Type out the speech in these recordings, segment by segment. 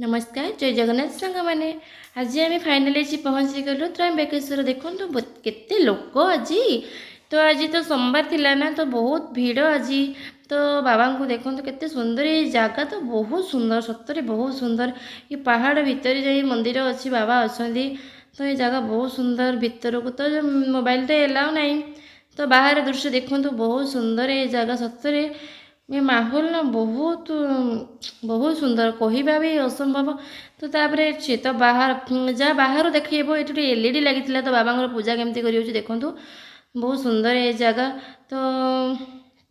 ନମସ୍କାର, ଜୟ ଜଗନ୍ନାଥ ସାଙ୍ଗମାନେ। ଆଜି ଆମେ ଫାଇନାଲି ଆସି ପହଞ୍ଚିଗଲୁ ତ୍ରୟମ୍ବକେଶ୍ୱର। ଦେଖନ୍ତୁ କେତେ ଲୋକ ଆଜି। ତ ଆଜି ତ ସୋମବାର ଥିଲା ନା, ତ ବହୁତ ଭିଡ଼ ଆଜି। ତ ବାବାଙ୍କୁ ଦେଖନ୍ତୁ କେତେ ସୁନ୍ଦର ଏଇ ଜାଗା, ତ ବହୁତ ସୁନ୍ଦର, ସତରେ ବହୁତ ସୁନ୍ଦର। ଏ ପାହାଡ଼ ଭିତରେ ଯାଇ ମନ୍ଦିର ଅଛି, ବାବା ଅଛନ୍ତି। ତ ଏ ଜାଗା ବହୁତ ସୁନ୍ଦର। ଭିତରକୁ ତ ମୋବାଇଲଟା ଏଲାଉ ନାହିଁ, ତ ବାହାର ଦୃଶ୍ୟ ଦେଖନ୍ତୁ, ବହୁତ ସୁନ୍ଦର ଏ ଜାଗା। ସତରେ ଏ ମାହୋଲ ନା ବହୁତ ବହୁତ ସୁନ୍ଦର, କହିବା ବି ଅସମ୍ଭବ। ତ ତାପରେ ସେ ତ ବାହାର ଯାହା ବାହାରୁ ଦେଖେଇବ, ଏଠି ଗୋଟେ ଏଲଇଡି ଲାଗିଥିଲା। ତ ବାବାଙ୍କର ପୂଜା କେମିତି କରିହେଉଛି ଦେଖନ୍ତୁ, ବହୁତ ସୁନ୍ଦର ଏ ଜାଗା। ତ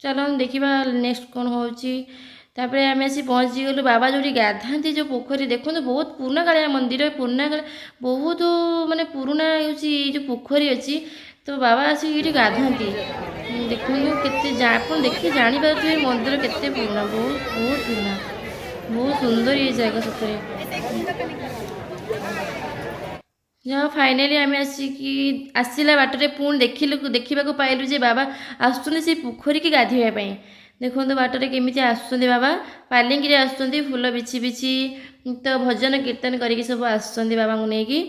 ଚାଲନ୍ତୁ ଦେଖିବା ନେକ୍ସଟ କ'ଣ ହେଉଛି। ତାପରେ ଆମେ ଆସି ପହଞ୍ଚିଗଲୁ ବାବା ଯେଉଁଠି ଗାଧାନ୍ତି, ଯେଉଁ ପୋଖରୀ। ଦେଖନ୍ତୁ, ବହୁତ ପୁରୁଣା କାଳିଆ ମନ୍ଦିର, ପୁରୁଣା ବହୁତ ମାନେ ପୁରୁଣା ହେଉଛି ଏଇ ଯେଉଁ ପୋଖରୀ ଅଛି। ତ ବାବା ଆସିକି ଏଇଠି ଗାଧାନ୍ତି। ଦେଖନ୍ତୁ କେତେ, ଆପଣ ଦେଖି ଜାଣିପାରୁଥିବେ ମନ୍ଦିର କେତେ ପୁରୁଣା, ବହୁତ ବହୁତ ପୁରୁଣା। ବହୁତ ସୁନ୍ଦର ଏ ଜାଗା ସତରେ। ଯାହା ଫାଇନାଲି ଆମେ ଆସିକି ଆସିଲା ବାଟରେ ପୁଣି ଦେଖିଲୁ, ଦେଖିବାକୁ ପାଇଲୁ ଯେ ବାବା ଆସୁଛନ୍ତି ସେଇ ପୋଖରୀକି ଗାଧୋଇବା ପାଇଁ। ଦେଖନ୍ତୁ ବାଟରେ କେମିତି ଆସୁଛନ୍ତି ବାବା, ପାଲିଙ୍କିରେ ଆସୁଛନ୍ତି, ଫୁଲ ବିଛି ବିଛି, ତ ଭଜନ କୀର୍ତ୍ତନ କରିକି ସବୁ ଆସୁଛନ୍ତି ବାବାଙ୍କୁ ନେଇକି।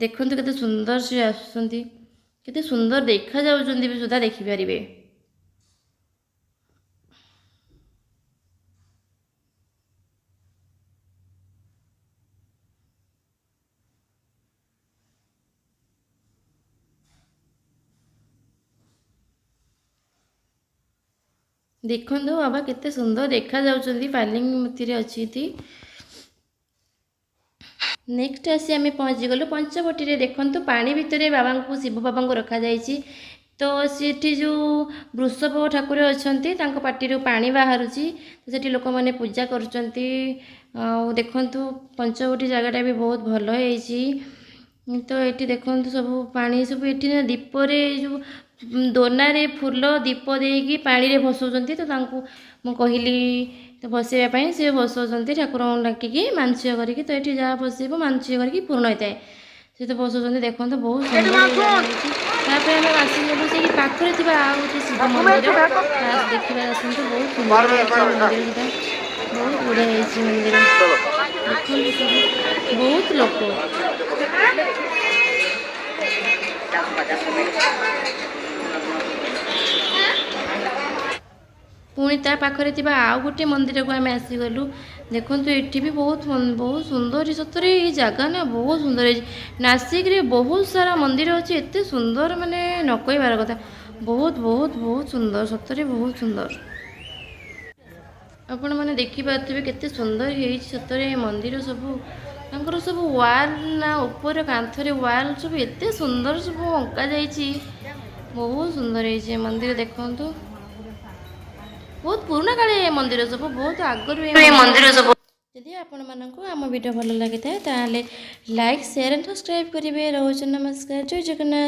ଦେଖନ୍ତୁ କେତେ ସୁନ୍ଦର ସେ ଆସୁଛନ୍ତି, କେତେ ସୁନ୍ଦର ଦେଖାଯାଉଛନ୍ତି ବି ସୁଦ୍ଧା ଦେଖିପାରିବେ। ଦେଖନ୍ତୁ ବାବା କେତେ ସୁନ୍ଦର ଦେଖାଯାଉଛନ୍ତି, ପାଲିଙ୍କିରେ ଅଛନ୍ତି। ନେକ୍ସଟ ଆସି ଆମେ ପହଞ୍ଚିଗଲୁ ପଞ୍ଚବଟୀରେ। ଦେଖନ୍ତୁ ପାଣି ଭିତରେ ବାବାଙ୍କୁ, ଶିବ ବାବାଙ୍କୁ ରଖାଯାଇଛି। ତ ସେଠି ଯେଉଁ ବୃଷଭ ଠାକୁର ଅଛନ୍ତି, ତାଙ୍କ ପାଟିରୁ ପାଣି ବାହାରୁଛି। ସେଠି ଲୋକମାନେ ପୂଜା କରୁଛନ୍ତି। ଆଉ ଦେଖନ୍ତୁ ପଞ୍ଚବଟୀ ଜାଗାଟା ବି ବହୁତ ଭଲ ହେଇଛି। ତ ଏଠି ଦେଖନ୍ତୁ ସବୁ ପାଣି ସବୁ ଏଠି ନା ଦୀପରେ, ଯେଉଁ ଦୋନାରେ ଫୁଲ ଦୀପ ଦେଇକି ପାଣିରେ ଭସଉଛନ୍ତି। ତ ତାଙ୍କୁ ମୁଁ କହିଲି ତ ଭସେଇବା ପାଇଁ, ସେ ଭସଉଛନ୍ତି ଠାକୁରଙ୍କୁ ଡାକିକି ମାନସିକ କରିକି। ତ ଏଠି ଯାହା ଭସେଇବ ମାନସିକ କରିକି ପୂର୍ଣ୍ଣ ହୋଇଥାଏ। ସେ ତ ଭସଉଛନ୍ତି, ଦେଖନ୍ତୁ ବହୁତ ସୁନ୍ଦର ହେଇଛି। ତାପରେ ଆମେ ଆସିଗଲୁ ସେଇ ପାଖରେ ଥିବା ଆଉ ଗୋଟେ ଶିବ ମନ୍ଦିର ଦେଖିବା। ଆସନ୍ତୁ, ବହୁତ ସୁନ୍ଦର ହେଇଛି ମନ୍ଦିର ସେଟା, ବହୁତ ବଢ଼ିଆ ହେଇଛି ମନ୍ଦିର। ଦେଖନ୍ତୁ ସବୁ ବହୁତ ଲୋକ। ପୁଣି ତା ପାଖରେ ଥିବା ଆଉ ଗୋଟେ ମନ୍ଦିରକୁ ଆମେ ଆସିଗଲୁ। ଦେଖନ୍ତୁ ଏଠି ବି ବହୁତ ବହୁତ ସୁନ୍ଦର। ସତରେ ଏଇ ଜାଗା ନା ବହୁତ ସୁନ୍ଦର ହେଇଛି। ନାସିକରେ ବହୁତ ସାରା ମନ୍ଦିର ଅଛି, ଏତେ ସୁନ୍ଦର ମାନେ ନ କହିବାର କଥା। ବହୁତ ବହୁତ ବହୁତ ସୁନ୍ଦର, ସତରେ ବହୁତ ସୁନ୍ଦର। ଆପଣମାନେ ଦେଖିପାରୁଥିବେ କେତେ ସୁନ୍ଦର ହେଇଛି ସତରେ ଏ ମନ୍ଦିର ସବୁ। ତାଙ୍କର ସବୁ ୱାଲ୍ ନା ଉପର କାନ୍ଥରେ ୱାଲ୍ ସବୁ ଏତେ ସୁନ୍ଦର ସବୁ ଅଙ୍କା ଯାଇଛି। ବହୁତ ସୁନ୍ଦର ହେଇଛି ଏ ମନ୍ଦିର। ଦେଖନ୍ତୁ, ବହୁତ ପୁରୁଣା କାଳେ ଏ ମନ୍ଦିର ସବୁ, ବହୁତ ଆଗରୁ ଏ ମନ୍ଦିର ସବୁ। ଯଦି ଆପଣମାନଙ୍କୁ ଆମ ଭିଡ଼ିଓ ଭଲ ଲାଗିଥାଏ, ତାହେଲେ ଲାଇକ୍, ସେୟାର ଆଣ୍ଡ ସବସ୍କ୍ରାଇବ୍ କରିବେ। ରହୁଛି, ନମସ୍କାର, ଜୟ ଜଗନ୍ନାଥ।